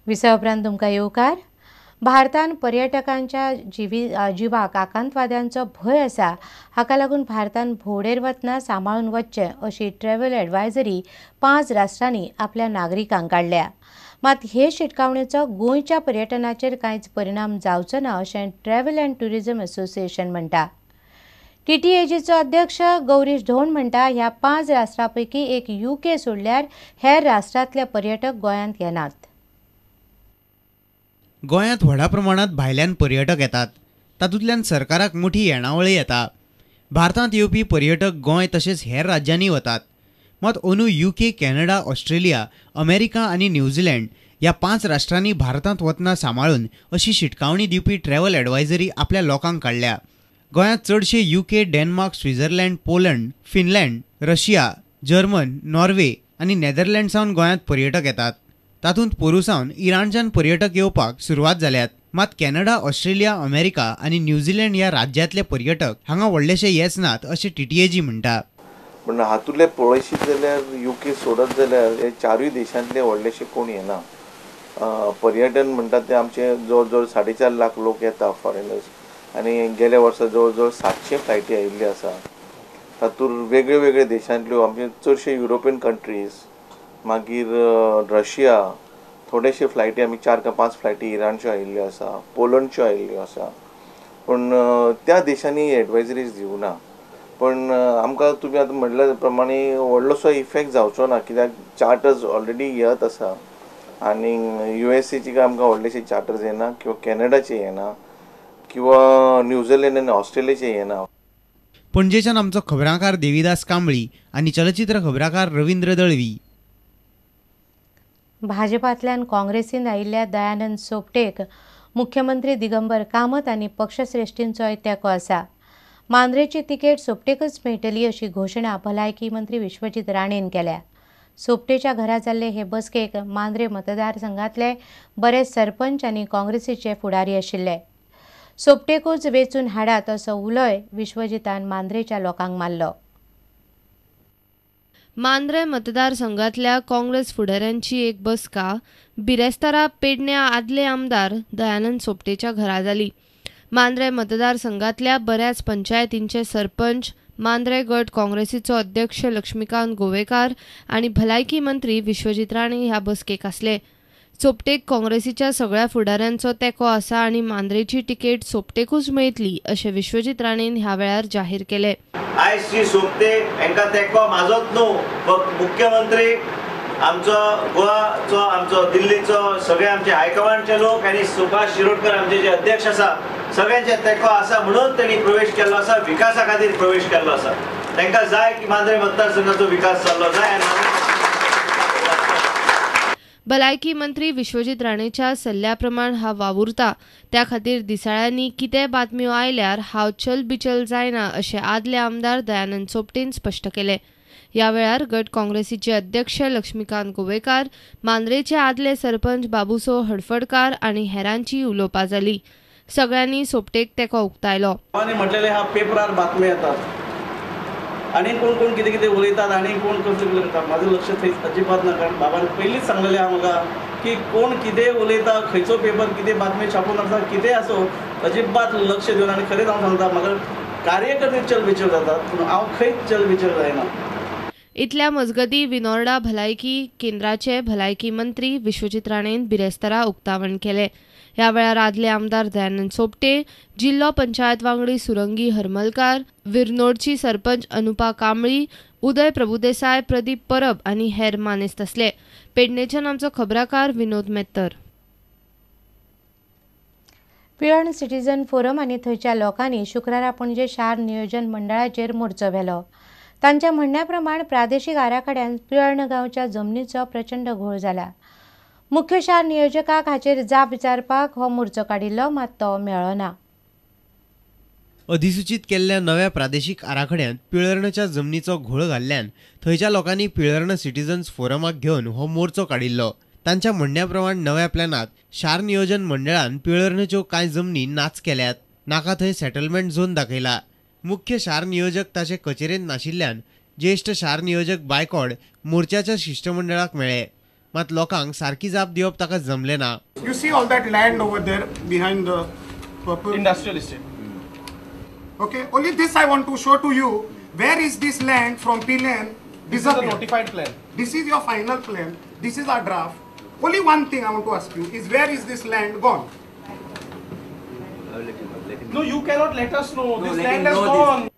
विसा उपरांत तुमकां येवकार. भारतान पर्यटकांच्या जिवाक आकांतवाद्यांचो भंय आसा, हाका लागून भारतान भोंवडेर वतना सांबाळून वचचें अशी ट्रॅव्हल एडवायजरी 5 राष्ट्रांनी आपल्या नागरिकांक काडल्या. मात हे शिटकावणेचो गोंयच्या पर्यटनाचेर कांयच परिणाम जावचो ना अशें ट्रॅव्हल अँड ट्युरिझम असोसिएशन म्हणटा. टीटीएजीचो अध्यक्ष गौरीश धोंड म्हणटा, ह्या 5 राष्ट्रां पैकी एक यूके सोडल्यार हेर राष्ट्रांतले पर्यटक गोंयांत येनात. गोंयांत व्हडा प्रमाणात भायल्यान पर्यटक येतात, तातूंतल्यान सरकाराक मोठी येणावळ येता. भारतांत येवपी पर्यटक गोंय तशेंच हेर राज्यांनी वतात. मात अंदू युके, कॅनडा, ऑस्ट्रेलिया, अमेरिका आनी न्यूझीलंड ह्या 5 राष्ट्रांनी भारतांत वतना सांबाळून अशी शिटकावणी दिवपी ट्रॅव्हल एडवायजरी आपल्या लोकांक काडल्या. गोंयांत चडशे UK, Denmark, Switzerland, Poland, Finland, Russia, German, Norway आनी नेदरलँड सावन गोंयांत पर्यटक येतात. तातूंत पोरूं सावन इराणच्यान पर्यटक येवपाक सुरवात जाल्यात. मात कॅनडा, ऑस्ट्रेलिया, अमेरिका आनी न्यूझीलंड ह्या राज्यांतले पर्यटक हांगा व्हडलेशे येच नात अशें टीटीएजी म्हणटा. पूण हातूंतले पळयशीत जाल्यार युके सोडत जाल्यार हे 4 देशांतले व्हडलेशे कोण येना. पर्यटन म्हणटा ते आमचे जवळ जवळ 4.5 लाख लोक येता फॉरेनर्स, आनी गेल्या वर्सा जवळ जवळ 700 फ्लायटी आयिल्ल्यो आसा. तातूंत वेगळे वेगळे देशांतल्यो आमचे चडशे युरोपियन कंट्रीज, मागीर रशिया, थोडेशे फ्लायटी आमी 4 का 5 फ्लायटी इराणच्यो आयिल्ल्यो आसा, पोलंडच्यो आयिल्ल्यो आसा. पूण त्या देशांनी एडवायजरीज दिवना. पण आमकां तुमी आतां म्हणल्या प्रमाणे व्हडलोसो इफेक्ट जावचो ना, कित्याक चार्टर्स ऑलरेडी येत आसा आनी युएसएची काय आमकां व्हडलेशे चार्टर्स येना, किंवा कॅनडाचे येना, किंवा न्यूझीलंड आनी ऑस्ट्रेलियाचे येना. पणजेच्यान आमचो खबराकार देवीदास कांबळी आनी चलचित्र खबराकार रवींद्र दळवी. भाजपांतल्यान काँग्रेसीन आयिल्ल्या दयानंद सोपटेक मुख्यमंत्री दिगंबर कामत आनी पक्षश्रेश्ठींचोय तेंको आसा. मांद्रेची तिकेट सोपटेकच मेळटली अशी घोशणा भलायकी मंत्री विश्वजीत राणेन केल्या. सोपटेच्या घरा जाल्ले हे बसकेक मांद्रे मतदारसंघातले बरेच सरपंच आनी काँग्रेसीचे फुडारी आशिल्ले. सोपटेकूच वेंचून हाडात असो उलोय विश्वजितान मांद्रेच्या लोकांक मारलो. मांद्रे मतदारसंघातल्या काँग्रेस फुडाऱ्यांची एक बसका बिरेस्तारा पेडण्या आदले आमदार दयानंद सोपटेच्या घरा जाली. मांद्रे मतदारसंघातल्या बऱ्याच पंचायतींचे सरपंच, मांद्रे गट काँग्रेसीचो अध्यक्ष लक्ष्मीकांत गोवेकार आनी भलायकी मंत्री विश्वजीत राणे ह्या बसकेक आसले. सोपटेक काँग्रेसीच्या सगळ्या फुडाऱ्यांचो तेंको आसा आनी मांद्रेची तिकेट सोपटेकूच मेळटली अशें विश्वजीत राणेन ह्या वेळार जाहीर केलें. आयज श्री सोपटे हांकां तेंको म्हाजोच न्हू, फक्त मुख्यमंत्री आमचो गोवाचो, आमचो दिल्लीचो, सगळे आमचे हायकमांडचे लोक आनी सुभाष शिरोडकर आमचे जे अध्यक्ष आसा, सगळ्यांचे तेंको आसा म्हणून तेणी प्रवेश केल्लो आसा, विकासा खातीर प्रवेश केल्लो आसा. तांकां जाय की मांद्रे मतदारसंघाचो विकास जाल्लो जाय. भलायकी मंत्री विश्वजीत राणेच्या सल्ल्या प्रमाण हांव वावुरता, त्या खातीर दिसाळ्यांनी कितें बातम्यो आयल्यार हांव चलबिचल जायना अशें आदले आमदार दयानंद सोपटेन स्पश्ट केलें. ह्या वेळार गट काँग्रेसीचे अध्यक्ष लक्ष्मीकांत गोवेकार, मांद्रेचे आदले सरपंच बाबुसो हडफडकार आनी हेरांची उलोवपां जाली. सगळ्यांनी सोपटेक तेंको उक्तायलो. म्हटलेले ह्या पेपरार बातम्यो येतात आनी कोण कोण कितें कितें उलयतात आनी कोण कसलें कितें उलयतात, म्हाजें लक्ष थंय अजिबात ना. कारण बाबान पयलींच सांगलेलें आहा म्हाका की कोण कितें उलयता, खंयचो पेपर कितें बातमी छापून आसा, कितें आसूं अजिबात लक्ष दिवन. आनी खरेंच हांव सांगता, म्हाका कार्यकर्ते चलबिचल जातात पूण हांव खंयच चलबिचल जायना. इतल्या मजगती विनोर्डा भलायकी केंद्राचे भलायकी मंत्री विश्वजीत राणेन बिरेस्तारा उक्तावण केलें. ह्या वेळार आदले आमदार दयानंद सोपटे, जिल्लो पंचायत वांगडी सुरंगी हरमलकार, विरनोडची सरपंच अनुपा कांबळी, उदय प्रभुदेसाय, प्रदीप परब आनी हेर मानेस्त आसले. पेडणेच्यान आमचो खबराकार विनोद मेत्तर. पिळर्ण सिटीजन फोरम आनी थंयच्या लोकांनी शुक्रारा पणजे शार नियोजन मंडळाचेर मोर्चो व्हेलो. तांच्या म्हणण्या प्रमाण प्रादेशीक आराखड्यान पिळर्ण गांवच्या जमनीचो प्रचंड घोळ जाला. मुख्य शार नियोजकाक हाचेर जाप विचारपाक हो मोर्चो काडिल्लो, मात तो मेळ्ळो ना. अधिसूचित केल्ल्या नव्या प्रादेशीक आराखड्यांत पिळर्णच्या जमनीचो घोळ घाल्ल्यान थंयच्या लोकांनी पिळर्ण सिटीजन्स फोरमाक घेवन हो मोर्चो काडिल्लो. तांच्या म्हणण्या प्रमाण नव्या प्लॅनात शार नियोजन मंडळान पिळर्णच्यो कांय जमनी नाच केल्यात, नाका थंय सेटलमेंट झोन दाखयला. मुख्य शार नियोजक ताचे कचेरेंत नाशिल्ल्यान ज्येश्ठ शार नियोजक बायकॉड मोर्चाच्या शिश्टमंडळाक मेळ्ळे. मात लोकांक सारकी जाप दिवप ताका जमलें ना. You see all that land over there behind the purple industrial estate. Okay, only this I want to show to you. Where is this land from Pilerne This is a notified plan. This is your final plan. This is our draft. Only one thing I want to ask you is where is this land gone? No, you cannot let us know. This land has gone.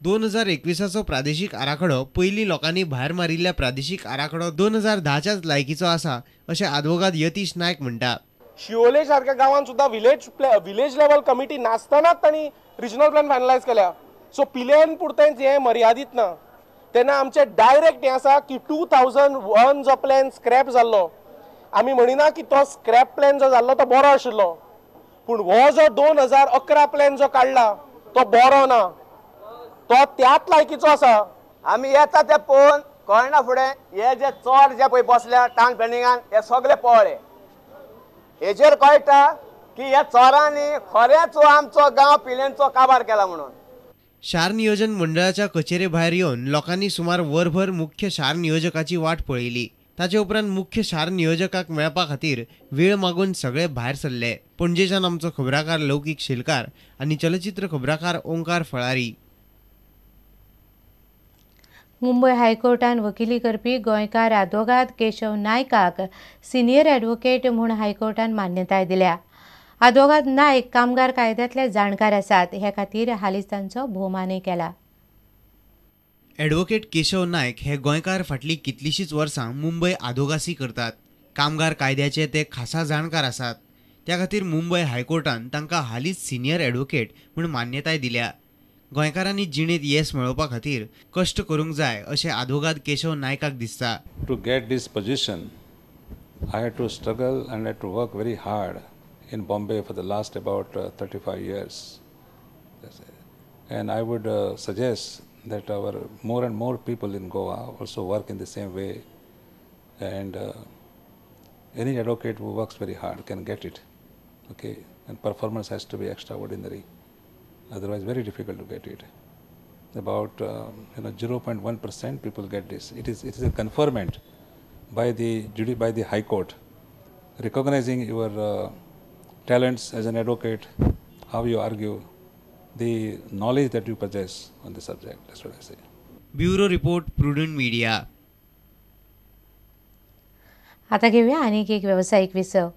2021 प्रादेशीक आराखडो पयलीं लोकांनी भायर मारिल्ल्या प्रादेशीक आराखडो 2010च्याच लायकीचो आसा अशें आदवोगाद यतीश नायक म्हणटा. शिवोले सारक्या गांवांत सुद्दां विलेज लेवल कमिटी नासतनाच तांणी रिजनल प्लॅन फायनलायज केल्या. सो पिलेन पुरतेंच हें मर्यादीत ना. तेन्ना आमचें डायरेक्ट हें आसा की 2001 जो प्लॅन स्क्रॅप जाल्लो, आमी म्हणिना की तो स्क्रॅप प्लॅन जो जाल्लो तो बरो आशिल्लो, पूण हो जो 2011 प्लॅन जो काडला तो बरो ना, तो त्याच लायकीचो आसा. आमी येता ते पळोवन कळना फुडें हे जे चोर जे पळय बसल्या टावन प्लॅनिंगान हे सगळे पळ्ळे. हेजेर कळटा की ह्या चोरांनी खरेंच आमचो गांव पिलेनचो काबार केला म्हणून. शार नियोजन मंडळाच्या कचेरे भायर येवन लोकांनी सुमार वरभर मुख्य शार नियोजकाची वाट पळयली. ताचे उपरांत मुख्य शार नियोजकाक मेळपा खातीर वेळ मागून सगळे भायर सरले. पणजेच्यान आमचो खबराकार लौकीक शेलकार आनी चलचित्र खबराकार ओंकार फळारी. मुंबय हायकोर्टान वकिली करपी गोंयकार आदवोगाद केशव नायकाक सिनियर ॲडव्होकेट म्हूण हायकोर्टान मान्यताय दिल्या. आदवोगाद नायक कामगार कायद्यांतले जाणकार आसात, हे खातीर हालींच तांचो भोवमानय केला. ॲडव्होकेट केशव नायक हे गोंयकार फाटलीं कितलींशींच वर्सां मुंबय आदोगासी करतात. कामगार कायद्याचे ते खासा जाणकार आसात. त्या खातीर मुंबय हायकोर्टान तांकां हालींच सिनियर ॲडव्होकेट म्हूण मान्यताय दिल्या. गोंयकारांनी जिणेंत येस मेळोवपा खातीर कश्ट करूंक जाय अशें आदवोगाद केशव नायकाक दिसता. To get this position I had to struggle and had to work very hard in Bombay for the last about 35 years. And I would suggest that our more and more people in Goa also work in the same way, and any advocate who works very hard can get it. Okay, and performance has to be extraordinary, otherwise very difficult to get it. About 0.1% people get this. It is a conferment by the High Court, recognizing your talents as an advocate, how you argue, the knowledge that you possess on the subject. That's what I say. Bureau report, Prudent Media. आता घेऊया आणखी एक व्यावसायिक विसव.